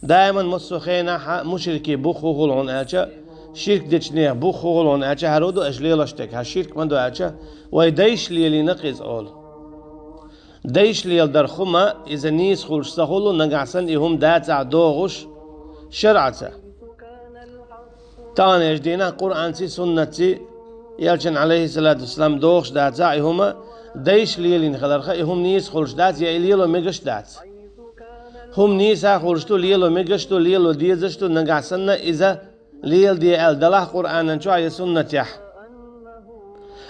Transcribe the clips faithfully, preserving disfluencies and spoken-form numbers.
Даиман массо а хенахь мушрикийн бух хӀун хуьлу хьуна аьлча, ширк дечу нехан бух хӀун хуьлу хьуна аьлча, хӀара ду аша лелош дерг, хӀара ширк ма ду аьлча, вай дайша лелийна-кх иза олу. Дайша леладар хӀума, иза нийса хуьлуш ца хуьлу, нагахь санна и хӀума дацахь догӀуш шарӀаца. Таханлерчу дийнахь Къуръанций, суннатций, элчан, алейхиссалату вассалам, догӀуш дацахь и хӀума, дайша лелийна хиларх, и хӀума нийса хуьлуш дац, я и лело мегаш дац. ХӀума нийса хуьлуш ду, лело мегаш ду, лело дезаш ду, нагахь санна иза леладе аьлла далахь Къуръанан чохь я суннатехь.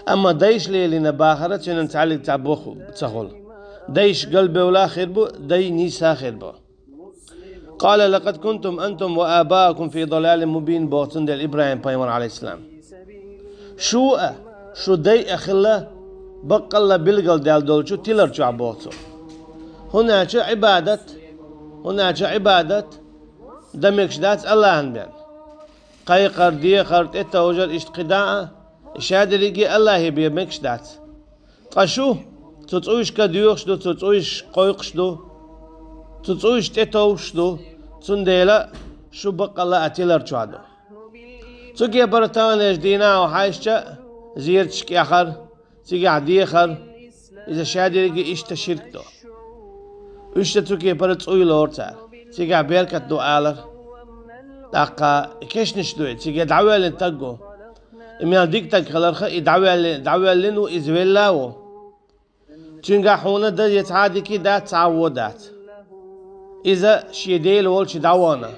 Амма дайша лелийна бахара цуьнан цхьаьллиг цхьа бух ца хуьлу. Дайша галбевлла хир бу, дай нийса хир бу. «Къала лакъад кунтум антум ва абаукум фи далалин мубин», боху цундела ИбрахӀим-пайхамар, алейхиссалам. «Шу а, шу дай а хилла, баккъалла билгалдаьлла долчу тилар чохь», боху цо. ХӀунда аьлча Ӏибадат, хӀунда аьлча Ӏибадат дан мегаш дац Аллахьан бен. Кхайкхар, дехар, тӀетовжар, иштта кхидӀа а, и шадерриге Аллахье бен мегаш дац. Ткъа шу цу цӀуйшка доьхуш ду, цу цӀуйшка кхойкхуш ду, цу цӀуйшка тӀетовжуш ду, цундела шу баккъалла а тилар чохь ду. Цу кепара таханлерчу дийнахь хьаьжча, зераташ кӀехар, цигахь дехар, иза шадерриге иштта ширк ду. Уьш сан цу кепара цӀуй лору цара, цигахь беркат ду алар. ТӀаккха кешнаш ду, цига дӀавоьллина стаг ву. И мел дика стаг хиларх, и дӀавоьлли-, дӀавоьллина ву, иза велла а ву. Цуьнгахь хьуна дан я цхьа а дика дац, цхьа а вон дац. Иза шен Дела волчу дӀавахана.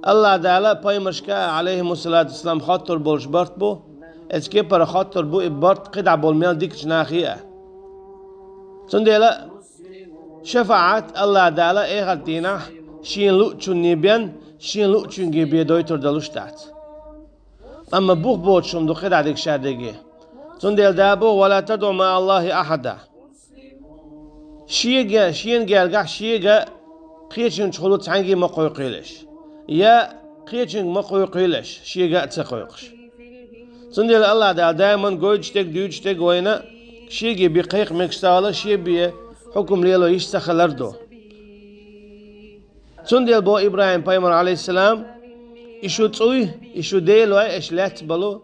Аллахь Дала пайхамаршка, алейхимуссалату вассалам, хоттур болуш барт бу, оцу кепара хоттур бу и барт кхидӀа болу мел дикачу нахе а. Цундела шафаӀат Аллахь Дала эхарт дийнахь шена луучунна бен, шена луучуьнга бен дойтур долуш дац. Амма бух боцуш хӀума ду кхидӀа дика шадерриге. Цундела Дала боху: «Ва ла тадӀу маӀа Аллахьи ахьада». Шега, шена гергахь шега кхечуьнгахула цхьаьнгге ма кхойкхуьйлаш. Я кхечуьнга ма кхойкхуьйлаш, шега а ца кхойкхуш. Цундела Аллахь Дала даиман гойтуш дерг, дуьйцуш дерг вайна, шега бен кхайкха мегаш ца хилар, шен бен хьукум лело йиш ца хилар ду. Цундела боху ИбрахӀим-пайхамар, алейхиссалам: «И шу цӀуй, и шу делой аша лаьцна болу,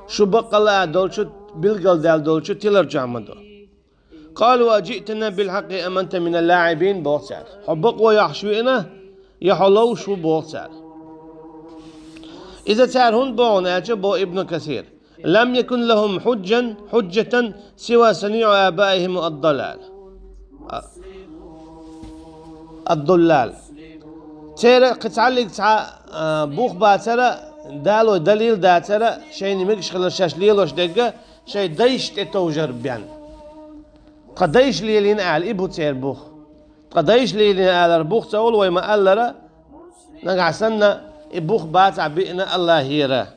шу баккъалла а долчу, билгалдаьлла долчу тилар чохь ма ду». «Къалу ажиътана билхьаккъи ам анта минал лаӀибин», боху цара. «Хьо бакъо йохьуш веана, я хьо ловш ву?» боху цара. Иза цара хӀунда боху аьлча, боху Ибн Касир: «Лам якун лахум хьуджан, хьуджатан сива саниъу абаихим ад-далал». А, ад-дуллал. Церан кхин цхьаллиг цхьа, а, бух бацара, далой далил дацара, шайна мегаш хилар шаьш лелош дерг, шайн дайшна тӀетовжар бен. Ткъа дайша лелийна ала, и бу церан бух. Ткъа дайша лелийна алар бух ца волу вай ма-аллара, нагахь санна и бух бацахь биъна Аллахьера.